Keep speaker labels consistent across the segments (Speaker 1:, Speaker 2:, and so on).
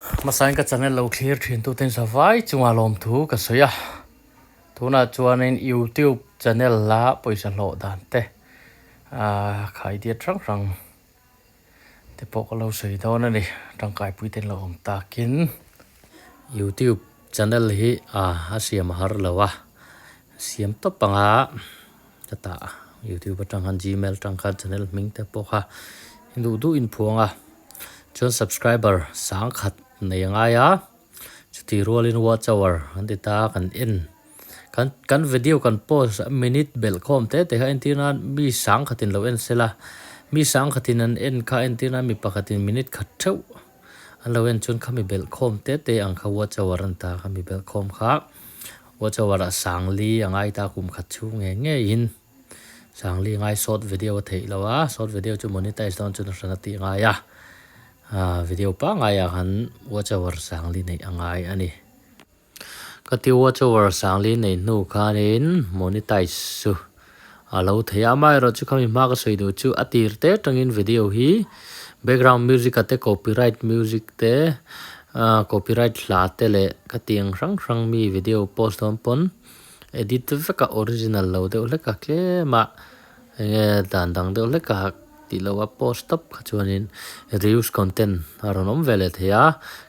Speaker 1: Hmasain ka channel lo thlir thin tuten zavai chunga lawmthu ka sawi a, tunah chuanin youtube channel la pawisa hlawh dan te ah khaidiat hrang hrang te pawh ka lo sawi dawn a ni, tangkaipui te an lo awm takin youtube channel hi ah a siam a har lo a, siam tawp anga ka tah youtube atang khan gmail atang khan channel hming te pawh kha duh duh in phuang a. Chuan subscriber sangkhat nei a ngai a, chutih rualin watch hour an ti ta kan en kan kan video kan post a minute belh khawm te te kha entir nan mi sangkhatin lo en sela, mi sangkhatin an en kha entir nan mi pakhatin minute khat theuh an lo en chuan khami belh khawm te te ang kha watch hour an ta khami belh khawm kha watch hour ah sangli a ngai ta kum khat chhung ngei ngeiin. Sangli ngai short video a theih lo a, short video chu monetize dawn chuan a hran a tih ngai a, ah video pangngai ah khan watch hour sangli neih a ngai a ni. Ka ti watch hour sangli neih hnu khanin monetize chu a lo thei a, amaherawhchu khami hma ka sawi duh chu a tir te atangin video hi background music ah te copyright music te ah copyright hla te leh ka ti ang hrang hrang mi video post dawn pawn Edit vek a original lo deuh hlek a tlem a enge dan dang deuh hlek a tih loh a post tawp kha chuanin reuse content a rawn awm ve leh thei a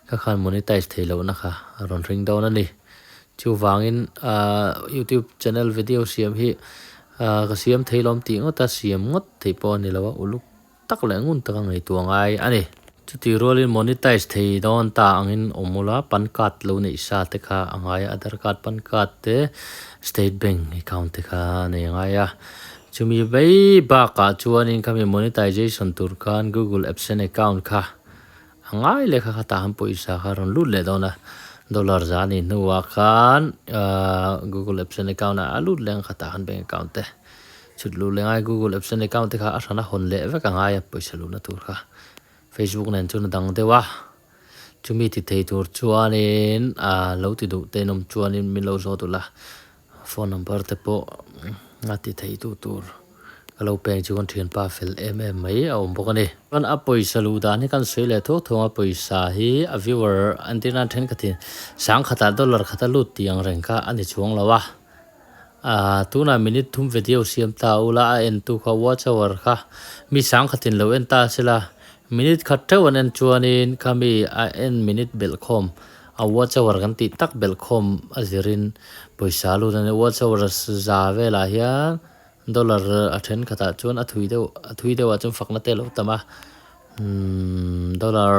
Speaker 1: kha khan monetize theih lohna kha a rawn hring dawn a ni. Chuvangin ahh youtube channel video siam hi ahh ka siam thei lawm tih ngawt a siam ngawt theih pawh a ni lo a uluk tak leh ngun taka ngaihtuah ngai a ni. Chutih rualin monetize thei dawn ta angin awm ula, pan card lo neih sa te kha a ngai a, Aadhar card, pan card te, State Bank account te kha a nei ngai a. Chumi mai bakah chuanin khami monetization tur khan Google AdSense account kha a ngai leh kha khatah han pawisa kha a rawn lut leh dawn a, dollar za nih hnuah khan Google AdSense account ah a lut leh ang khatah han bank account te. Chhut luh leh ngai Google AdSense account te kha a hran a hawn leh vek a ngai a pawisa luhna tur kha Facebook nen chuan a dang deuh a, chumi ti thei tur chuanin ah lo ti duh te in awm chuanin min lo zawt ulh a, phone number te pawh a ti thei tu tur ka lo peng chu kan thianpa fel em em mai a awm bawk a ni. Chuan a pawisa luh dan hi kan sawi leh thuak thuak a, pawisa hi a viewer entir nan thenkhatin sangkhatah dollar khat a lut tih ang reng kha a ni chuang lo a. Aaa tunah minute thum video siam ta ula a entu kha watch hour kha mi sangkhatin lo en ta sela minute khat theuh an en chuanin khami a en minute belh khawm a watch hour kan tih tak belh khawm a zirin pawisa lut a ni watch hour za velah hian dollar a thenkhatah chuan a thui deuh a thui deuhah chuan fakna te a lo tam a umm dollar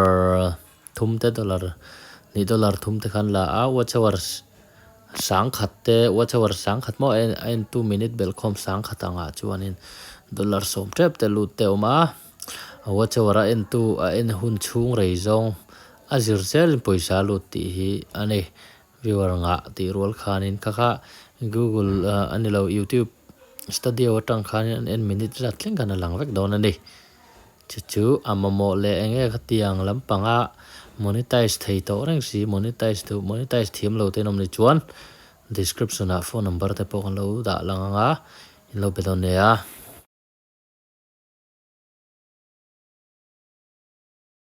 Speaker 1: thum te dollar hnih dollar thum te khan la a watch hour Sangkhat te watch hour sangkhat maw a a en tu minute belhkhawm sangkhat angah chuanin dollar sawm tep te lut te a awm a, a watch hour a en tu a en hun chhung rei zawng a zir zelin pawisa lut tih hi a ni. Viewer ngah tih rual khanin kha kha google ah a ni lo youtube studio atang khanin an en minute zat thleng khan a lang vek dawn a ni. Chu chu a mamawh leh eng nge khatiang lampanga monetize thei tawh reng si, monetize duh, monetize thiam lo te an awm ni chuan description ah phone number te pawh kan lo dah lang ang a, in lo be dawn nia.